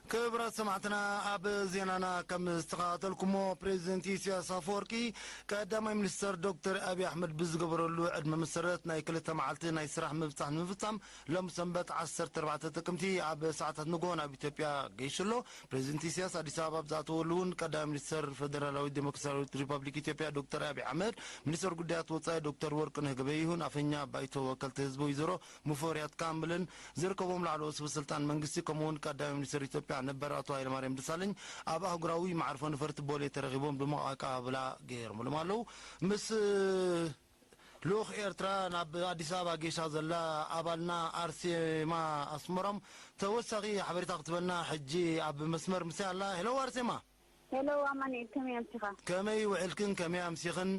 ክቡራት ሰማዕትና፣ ኣብ ዜናና ከም ዝተኸታተልኩሞ፣ ፕሬዚደንት ኢሳያስ ኣፈወርቂ ቀዳማይ ሚኒስተር ዶክተር ኣብይ ኣሕመድ ብዝገበረሉ ዕድመ መሰረት ናይ ክልተ መዓልቲ ናይ ስራሕ ምብጻሕ ንምፍጻም ሎም ሰንበት ዓሰርተ ኣርባዕተ ጥቅምቲ ኣብ ሰዓታት ንግሆ ናብ ኢትዮጵያ ገይሹ ኣሎ። ፕሬዚደንት ኢሳያስ ኣዲስ ኣበባ ኣብ ዝኣተወሉ እውን ቀዳማይ ሚኒስተር ፈደራላዊት ዴሞክራሲያዊት ሪፐብሊክ ኢትዮጵያ ዶክተር ኣብይ ኣሕመድ፣ ሚኒስተር ጉዳያት ወጻኢ ዶክተር ወርቅነህ ገበየሁን ኣፈኛ ባይቶ ወከልቲ ህዝቢ ወይዘሮ ሙፈሪያት ካምልን ዝርከቦም ላዕለዎት ሰበስልጣን መንግስቲ፣ ከምኡውን ቀዳማይ ሚኒስተር ኢትዮጵያ ነበር ኣቶ ሃይለማርያም ደሳለኝ ኣብ ኣህጉራዊ መዓርፎ ነፈርቲ ቦሌ ተረኺቦም ድሙቕ ኣቀባብላ ገይሮምሎም ኣለዉ። ምስ ልኡኽ ኤርትራ ናብ ኣዲስ ኣበባ ጌሻ ዘላ ኣባልና ኣርሴማ ኣስመሮም ተወሳኺ ሓበሬታ ክትበና ሕጂ ኣብ መስመር ምሳይ ኣላ። ሄሎ ኣርሴማ። ሄሎ ኣማኑኤል፣ ከመይ ኣምሲኻ? ከመይ ውዕልክን ከመይ ኣምሲኽን?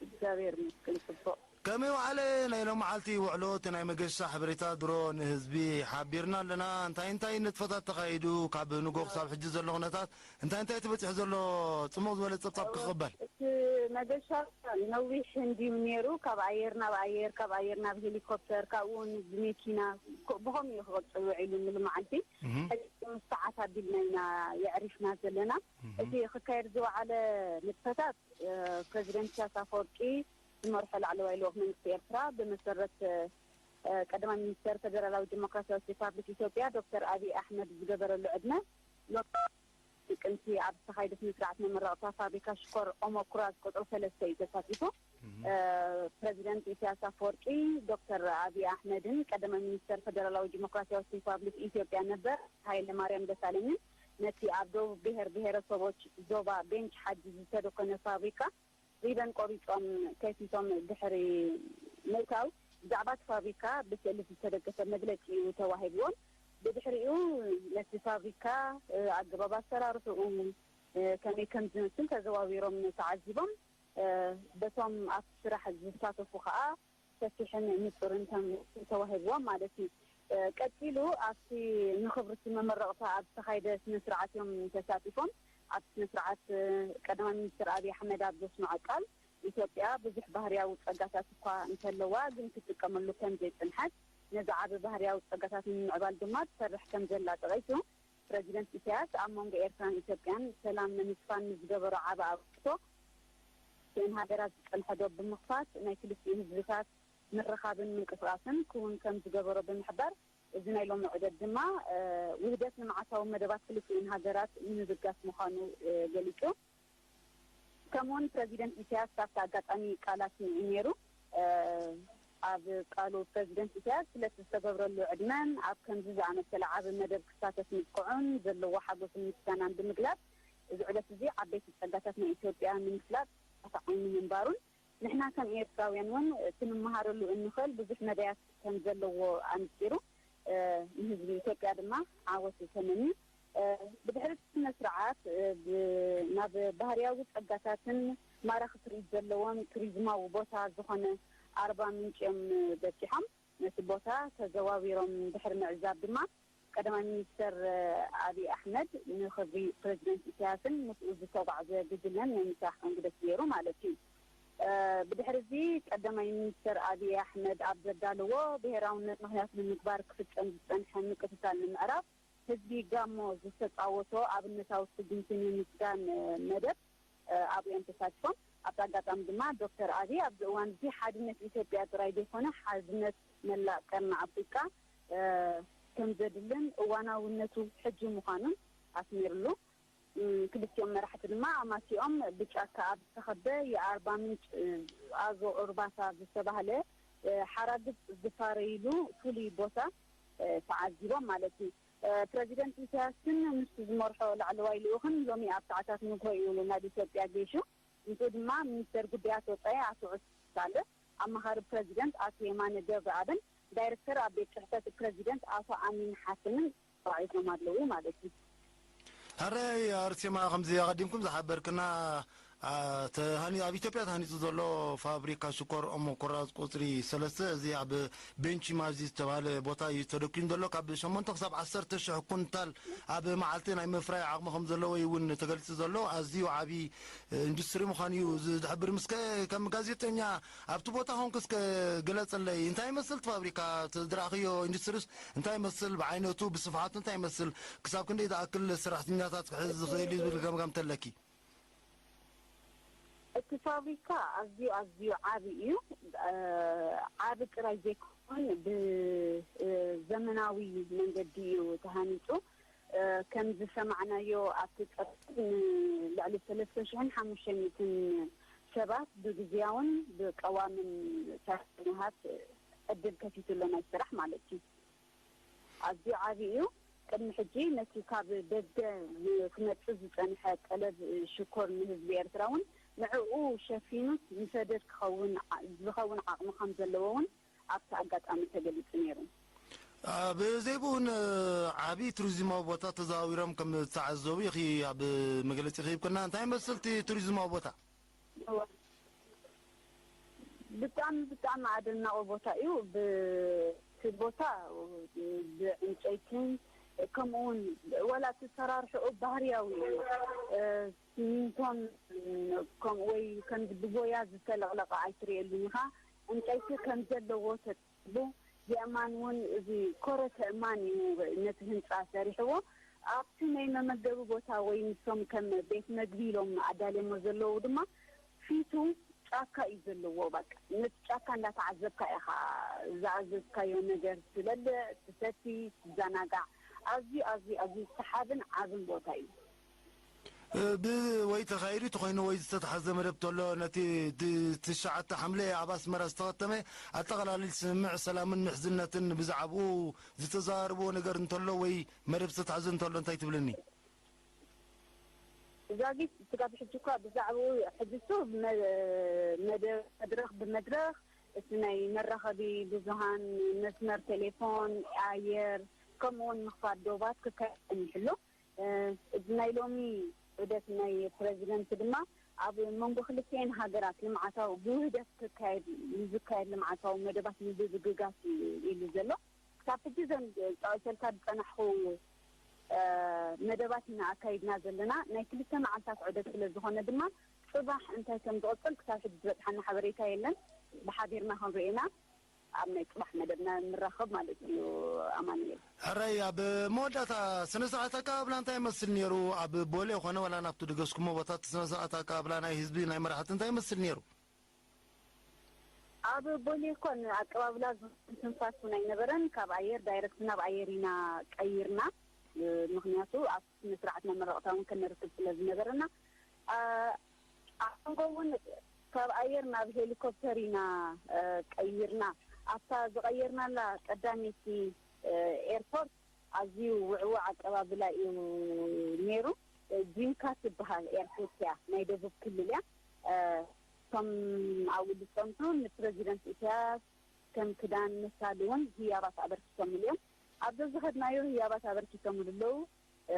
እግዚኣብሔር ይመስገን፣ ጽቡቕ። ከመይ ዋዕለ ናይ ሎም መዓልቲ ውዕሎ? እቲ ናይ መገሻ ሓበሬታ ድሮ ንህዝቢ ሓቢርና ኣለና። እንታይ እንታይ ንጥፈታት ተኻይዱ? ካብ ንጎ ክሳብ ሕጂ ዘሎ ኩነታት እንታይ እንታይ ተበጺሑ ዘሎ? ጽሙቕ ዝበለ ጸብጻብ ክቕበል። እቲ መገሻ ነዊሕ እንድዩ ነይሩ። ካብ ኣየር ናብ ኣየር፣ ካብ ኣየር ናብ ሄሊኮፕተር፣ ካብኡ እውን ብመኪና፣ ኮ-፣ ብኸምኡ እዩ ክቕጽል ውዒሉ ሙሉ መዓልቲ። እህ። ሕጂ ምስ ሰዓት ኣቢልና ኢና የዕሪፍና ዘለና። እህ። እቲ ክካየድ ዝወዓለ ንጥፈታት፣ እ፣ ፕረዚደንት ኢሳያስ ኣፈወርቂ ዝመርሖ ላዕለዋይ ልኡኽ መንግስቲ ኤርትራ ብመሰረት፣ እ፣ ቀዳማይ ሚኒስተር ፈደራላዊ ዲሞክራሲያዊት ሪፓብሊክ ኢትዮጵያ ዶክተር ኣብይ ኣሕመድ ዝገበረሉ ዕድመ ሎሚ ጥቅምቲ ኣብ ዝተኻየደ ስነ ስርዓት መመረቕታ ፋብሪካ ሽኮር ኦሞ ኩራዝ ቁጽሪ ሰለስተ እዩ ተሳቲፉ። እህ። እ፣ ፕረዚደንት ኢሳያስ ኣፈወርቂ ዶክተር ኣብይ ኣሕመድን ቀዳማይ ሚኒስተር ፈደራላዊ ዲሞክራሲያዊት ሪፓብሊክ ኢትዮጵያ ነበር ሃይለ ማርያም ደሳለኝን ነቲ ኣብ ደቡብ ብሔር ብሔረሰቦች ዞባ ቤንች ሓጂ ዝተደኮነ ፋብሪካ ሪበን ቆሪጾም ከፊቶም ድሕሪ ምእታው፣ ብዛዕባ እቲ ፋብሪካ ብስእሊ ዝተደገፈ መግለጺ እዩ ተዋሂብዎም። ብድሕሪኡ ነቲ ፋብሪካ፣ እ፣ ኣገባብ ኣሰራርሕኡ፣ እ፣ ከመይ ከም ዝመስል ተዘዋዊሮም ተዓዚቦም። እ፣ በቶም ኣብቲ ስራሕ ዝሳተፉ ከኣ ሰፊሕን ንጹርን ከም ተዋሂብዎም ማለት እዩ። እ፣ ቀጺሉ ኣብቲ ንኽብሪ እቲ መመረቕታ ኣብ ዝተኻየደ ስነ ስርዓት እዮም ተሳቲፎም። ኣብቲ ስነ ስርዓት፣ እ፣ ቀዳማይ ሚኒስትር ኣብይ ኣሕመድ ኣብ ዘስምዖ ቃል፣ ኢትዮጵያ ብዙሕ ባህርያዊ ጸጋታት እኳ እንተለዋ፣ ግን ክትጥቀመሉ ከም ዘይጸንሐት፣ ነዚ ዓቢ ባህርያዊ ጸጋታት ንምምዕባል ድማ ትሰርሕ ከም ዘላ ጠቒሱ፣ ፕረዚደንት ኢሳያስ ኣብ መንጎ ኤርትራን ኢትዮጵያን ሰላም ንምስፋን ንዝገበሮ ዓቢ ኣበርክቶ፣ ክልቲኤን ሃገራት ዝጸንሐ ዶብ ብምኽፋት ናይ ክልቲኡ ህዝብታት ምርኻብን ምንቅስቓስን ክውን ከም ዝገበሮ ብምሕባር፣ እዚ ናይ ሎሚ ዑደት ድማ፣ እ፣ ውህደት ልምዓታዊ መደባት ክልቲኤን ሃገራት ንምብጋስ ምዃኑ፣ እ፣ ገሊጹ። ከምኡውን ፕረዚደንት ኢሳያስ ካብቲ ኣጋጣሚ ቃል ኣስሚዑ ነይሩ። እ፣ ኣብ ቃሉ ፕረዚደንት ኢሳያስ ስለቲ ዝተገብረሉ ዕድመን ኣብ ከምዚ ዝኣመሰለ ዓቢ መደብ ክሳተፍ ምብቅዑን ዘለዎ ሓጎስን ምስጋናን ብምግላጽ፣ እዚ ዕለት እዚ ዓበይቲ ጸጋታት ናይ ኢትዮጵያ ንምፍላጥ ኣሳዓኒ ምንባሩን ንሕና ከም ኤርትራውያን እውን ክንመሃረሉ እንኽእል ብዙሕ መዳያት ከም ዘለዎ ኣንጺሩ፣ እ፣ ንህዝቢ ኢትዮጵያ ድማ ዓወት ተመንዩ። እ፣ ብድሕሪ እቲ ስነ ስርዓት፣ እ፣ ብ-፣ ናብ ባህርያዊ ጸጋታትን ማራኺ ትርኢት ዘለዎን ቱሪዝማዊ ቦታ ዝኾነ ኣርባ ምንጭ እዮም በጺሖም። ነቲ ቦታ ተዘዋዊሮም ድሕሪ ምዕዛብ ድማ፣ ቀዳማይ ሚኒስተር፣ እ፣ ኣብይ ኣሕመድ ንኽብሪ ፕረዚደንት ኢሳያስን ምስኡ ዝተጓዕዘ ጉጅለን ናይ ምሳሕ እንግዶት ገይሩ ማለት እዩ። እ፣ ብድሕሪ እዚ ቀዳማይ ሚኒስተር ኣብይ ኣሕመድ ኣብ ዘዳለዎ ብሄራውነት ምኽንያት ንምግባር ክፍጸም ዝጸንሐ ምቅትታል ንምዕራፍ ህዝቢ ጋሞ ዝተጻወቶ ኣብነታዊ ስጉምቲ ንምስጋን፣ እ፣ መደብ፣ እ፣ ኣብኡ እዮም ተሳቲፎም። ኣብቲ ኣጋጣሚ ድማ ዶክተር ኣብይ ኣብዚ እዋን እዚ ሓድነት ኢትዮጵያ ጥራይ ዘይኮነ ሓድነት መላእ ቀርኒ ኣፍሪቃ፣ እ፣ ከም ዘድልን እዋናውነቱ ሕጂ ምዃኑን ኣስሚርሉ። እም፣ ክልቲኦም መራሕቲ ድማ ኣማሲኦም ብጫካ ኣብ ዝተኸበ የኣርባ ምንጭ፣ እ፣ ኣዞ ኡርባሳ ዝተባህለ፣ እ፣ ሓራግጽ ዝፋረይሉ ፍሉይ ቦታ፣ እ፣ ተዓዚቦም ማለት እዩ። እ፣ ፕረዚደንት ኢሳያስን ምስቲ ዝመርሖ ላዕለዋይ ልኡኽን ሎሚ ኣብ ሰዓታት ንግሆ እዩ ናብ ኢትዮጵያ ገይሹ። ምስኡ ድማ ሚኒስተር ጉዳያት ወጻኢ ኣቶ ዑስማን ሳልሕ፣ ኣማኻሪ ፕረዚደንት ኣቶ የማነ ገብረኣብን ዳይረክተር ኣብ ቤት ጽሕፈት ፕረዚደንት ኣቶ ኣሚን ሓሰንን ተባዒዞም ኣለዉ ማለት እዩ። ሕራይ ኣርሴማ፣ ከምዚ ኣቐዲምኩም ዝሓበርክና፣ ኣ፣ ተሃኒ-፣ ኣብ ኢትዮጵያ ተሃኒጹ ዘሎ ፋብሪካ ሽኮር ኦሞ ኩራዝ ቁጽሪ ሰለስተ፣ እዚ ኣብ ቤንች ማዚ ዝተባህለ ቦታ እዩ ተደኲኑ ዘሎ። ካብ ሸሞንተ ክሳብ ዓሰርተ ሽሕ ኩንታል ኣብ መዓልቲ ናይ ምፍራይ ዓቕሚ ከም ዘለዎ እዩ እውን ተገሊጹ ዘሎ። ኣዝዩ ዓቢ ኢንዱስትሪ ምዃኑ እዩ ዝሕብር። ምስከ ከም ጋዜጠኛ ኣብቲ ቦታ ኾንክ እስከ ግለጸለይ፣ እንታይ ይመስል እቲ ፋብሪካ? እቲ ዝረኣኽዮ ኢንዱስትሪስ እንታይ ይመስል? ብዓይነቱ፣ ብስፍሓቱ እንታይ ይመስል? ክሳብ ክንደይ ዝኣክል ሰራሕተኛታት ክሕዝ ዝኽእል እዩ ዝብል ገምጋም ተለኪ? እቲ ፋብሪካ ኣዝዩ፣ ኣዝዩ ዓቢ እዩ። እ፣ ዓቢ ጥራይ ዘይኮን፣ ብ፣ እ፣ ዘመናዊ መንገዲ እዩ ተሃኒጹ። እ፣ ከም ዝሰማዕናዮ፣ ኣብቲ ጸጥታ ንልዕሊ ሰለስተ ሽሕን ሓሙሽተ ሚእትን ሰባት ብግዝያውን ብቀዋምን ሰራሕተኛታት ዕድል ከፊቱ ኣሎ፣ ናይ ስራሕ ማለት እዩ። ኣዝዩ ዓቢ እዩ። ቅድሚ ሕጂ ነቲ ካብ ደገ ክመጽእ ዝጸንሐ ጠለብ ሽኮር ንህዝቢ ኤርትራ እውን ንዕኡ ሸፊኑ ንሰደድ ክኸውን ዓ-፣ ዝኸውን ዓቕሚ ከም ዘለዎ እውን ኣብቲ ኣጋጣሚ ተገሊጹ ነይሩ። ኣ፣ ብዘይብኡ እውን ዓቢ ቱሪዝማዊ ቦታ ተዘዋዊሮም ከም ዝተዓዘቡ ኢኺ ኣብ መግለጺ ሂብክና። እንታይ ይመስል እቲ ቱሪዝማዊ ቦታ? እወ። ብጣዕሚ፣ ብጣዕሚ ኣደናቒ ቦታ እዩ። ብ-፣ እቲ ቦታ ብዕንጨይትን ከምኡ እውን ዋላ እቲ ሰራርሕኡ ባህርያዊ እዩ። እ፣ ሲሚንቶን ከምኡ ወይ ከምዚ ብቦያ ዝተለቕለቐ ኣይትርእየሉን ኢኻ። ዕንጨይቲ ከም ዘለዎ ተጠቒሙ፣ የእማን እውን እዚ ኮረተ እማን እዩ ነቲ ህንጻ ሰሪሕዎ። ኣብቲ ናይ መመገቢ ቦታ ወይ ንሶም ከም ቤት መግቢ ኢሎም ኣዳልዮሞ ዘለዉ ድማ ፊቱ ጫካ እዩ ዘለዎ። በቃ ነቲ ጫካ እንዳተዓዘብካ ኢኻ ዝኣዘዝካዮ ነገር ትበልዕ፣ ትሰቲ፣ ትዘናጋዕ። ኣዝዩ፣ ኣዝዩ፣ ኣዝዩ ሰሓብን ዓብን ቦታ እዩ። እ፣ ብ-፣ ወይ ተኻይዱ ተኾይኑ ወይ ዝተተሓዘ መደብ ተሎ፣ ነቲ ድ-፣ ትሽዓተ ሓምለ ኣብ ኣስመራ ዝተኸተመ ኣጠቓላሊ ስምምዕ ሰላምን ምሕዝነትን ብዛዕባኡ ዝተዘራረብዎ ነገር እንተሎ ወይ መደብ ዝተታሕዘ እንተሎ እንታይ ትብልኒ? ዛጊት ስጋብ ሕጂ እኳ ብዛዕባኡ ሕጂ እሱ መ-፣ መደ-፣ መድረኽ ብመድረኽ እቲ ናይ መራኸቢ ብዙሃን መስመር ቴሌፎን፣ ኣየር፣ ከምኡ እውን ምኽፋት ዶባት ክካየድ ጸኒሑ ኣሎ። እ፣ እዚ ናይ ሎሚ ዑደት ናይ ፕረዚደንት ድማ ኣብ መንጎ ክልቲኤን ሃገራት ልምዓታዊ ብውህደት ክካየድ፣ ንዝካየድ ልምዓታዊ መደባት ምድግጋፍ እዩ ኢሉ ዘሎ። ክሳብ ሕጂ እዘን ጠቒሰልካ ዝጸናሕኩ፣ እ፣ መደባት ኢና ኣካይድና ዘለና። ናይ ክልተ መዓልታት ዑደት ስለ ዝኾነ ድማ፣ ጽባሕ እንታይ ከም ዝቕጽል ክሳብ ሕጂ ዝበጽሓና ሓበሬታ የለን። ብሓቢርና ክንርኢ ኢና። ኣብ ናይ ጽባሕ መደብና ንራኸብ ማለት እዩ፣ ኣማኑኤል። ሕራይ፣ ኣብ መወዳእታ ስነ ስርዓት ኣቀባብላ እንታይ ይመስል ነይሩ? ኣብ ቦሌ ኾነ ዋላ ናብቲ ድገስኩሞ ቦታት ስነ ስርዓት ኣቀባብላ ናይ ህዝቢ፣ ናይ መራሕቲ እንታይ ይመስል ነይሩ? ኣብ ቦሌ እኮ ንኣቀባብላ ዝኸውን ትንፋስ እውን ኣይነበረን። ካብ ኣየር ዳይረክት ናብ ኣየር ኢና ቀይርና። እ፣ ምኽንያቱ ኣብ ስነ ስርዓት መመረቕታ እውን ከነርክብ ስለ ዝነበረና፣ ኣ-፣ ኣብ መንጎ እውን ካብ ኣየር ናብ ሄሊኮፕተር ኢና፣ እ፣ ቀይርና። ኣብታ ዝቐየርናላ ቀዳመይቲ፣ እ፣ ኤርፖርት ኣዝዩ ውዕዉዕ ኣቀባብላ እዩ ነይሩ። እ፣ ጂንካ ትበሃል ኤርፖርት እያ፣ ናይ ደቡብ ክልል እያ። እ፣ እቶም ኣብኡ ዝጸንሑ ንፕረዚደንት ኢሳያስ ከም ክዳን መሳሊ እውን ህያባት ኣበርኪቶምሉ እዮም። ኣብ ዘዝኸድናዮ ህያባት ኣበርኪቶምሉ ኣለዉ። እ፣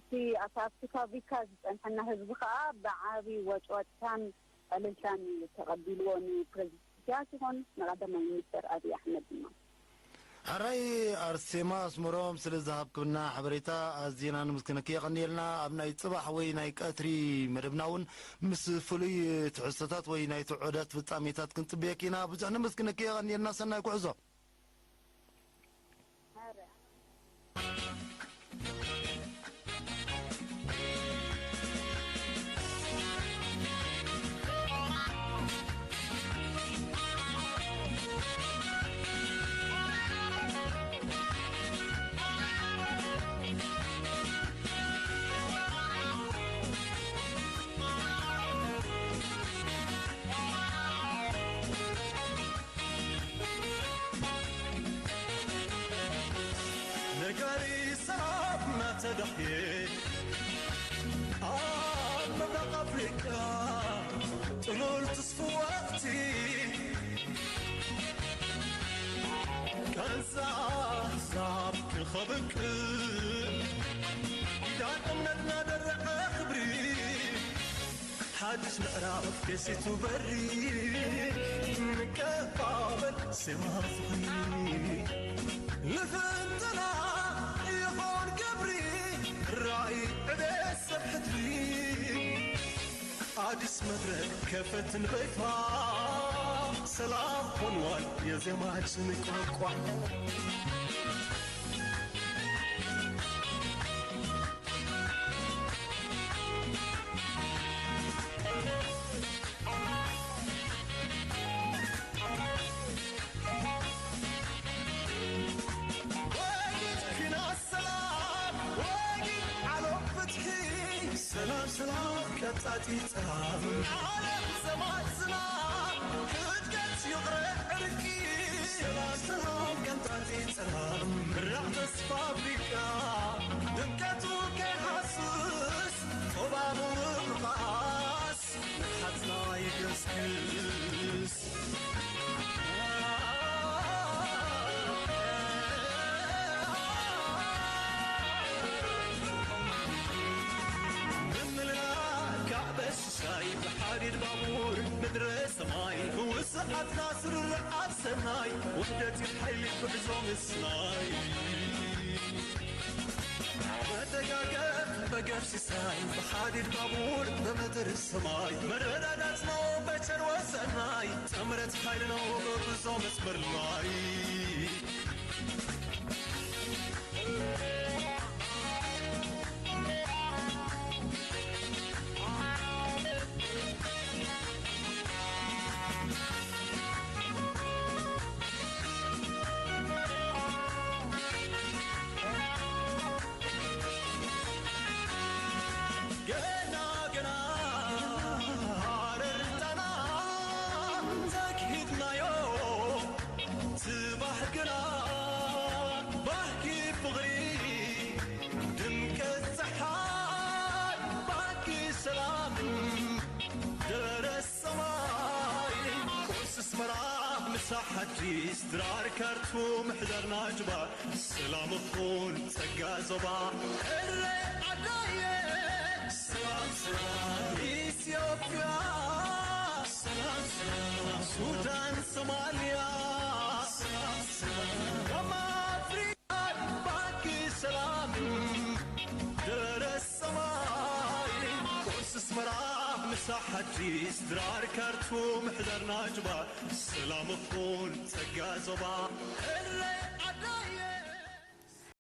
እቲ ኣብቲ፣ ኣብቲ ፋብሪካ ዝጸንሐና ህዝቢ ከኣ ብዓቢ ወጭወጭታን ዕልልታን እዩ ተቐቢልዎ፣ ንፕረዚደንት ኢሳያስ ይኹን ንቐዳማይ ሚኒስተር ኣብይ ኣሕመድ ድማ። ሕራይ ኣርሴማ ኣስመሮም፣ ስለ ዝሃብክና ሓበሬታ ኣዚና ንምስግነኪ። የቐንየልና። ኣብ ናይ ጽባሕ ወይ ናይ ቀትሪ መደብና እውን ምስ ፍሉይ ትሕዝቶታት ወይ ናይቲ ዑደት ፍጻሜታት ክንጽበየኪ ኢና። ብዙሕ ነመስግነኪ። የቐንየልና። ሰናይ ጉዕዞ። ነጋሪ ሳብ እናተዳህየ ኣብ ምብራቕ ኣፍሪቃ ጥሉል ትስፍወቲ ቃንዛ ኣህዛብ ክኸብቅል ኪዳን እምነትና ደረቐ ክብሪ ሓድሽ ምዕራፍ ከሲቱ በሪ፣ ንቀባበል ዜማ ፍቕሪ። ልፍንትና ይኹን ግብሪ፣ ራእይ ዕቤት ሰብ ሕድሪ። ኣዲስ መድረክ ከፈትን በይፋ፣ ሰላም ሆንዋል የዜማችን ቋንቋ። ወጊድ ኲናት ሰላም፣ ወጊድ ዓለም ፍትሒ፣ ሰላም ሰላም ቀጣጢ ጸላም፣ ዓለም ዘማጽና ህድገት ይቕረ ዕርቂ፣ ሰላም ሰላም ቀጣጢ ጸላም፣ ምራቕ ተስፋ ኣፍሪቃ ድምቀቱ ከይሃስስ፣ ጾባቡ ምብኣስ ንሓትና ይገስግስ። ምምልላእ ካዕበ ሽሻይ ብሓዲድ ባቡር ምድረ ሰማይ፣ ብውስዓትና ስርርዓት ሰናይ፣ ውሕደት እዩ ሓይሊ ጉዕዞ ምስናይ። መደጋገፍ በገፍ ሲሳይ፣ ብሓዲድ ባቡር ብምድር ሰማይ፣ መረዳዳት ነው በቸር ወሰናይ፣ ጥምረት ሓይል ነው በጉዞ መስመር ላይ። ገና ገና ሃረር ጣና ዘግሂድናዮ፣ ጽባሕ ግና ባህጊ ፍቕሪ፣ ድምቀት ጸሓይ፣ ባህጊ ሰላም፣ ደረት ሰማይ፣ ቁርሲ ኣስመራ፣ ምሳሕ ኣዲስ፣ ድራር ካርቱም፣ ሕደር ናጅባ፣ ሰላም ኹን ጸጋ ዞባ፣ ኤረ ዓዳየ፣ ሰላም ሰላም ኢትዮጵያ፣ ሰላም ሰላም ሱዳን፣ ሶማልያ፣ ሰላም ሰላም ደቡብ ኣፍሪቃ፣ ባንኪ ሰላም ደረት ሰማይ፣ ቁርሲ ኣስመራ፣ ምሳሕ ኣዲስ፣ ድራር ካርቱም፣ ሕደር ናጅባ፣ ሰላም ኹን ጸጋ ዞባ፣ ኤረ ዓዳየ።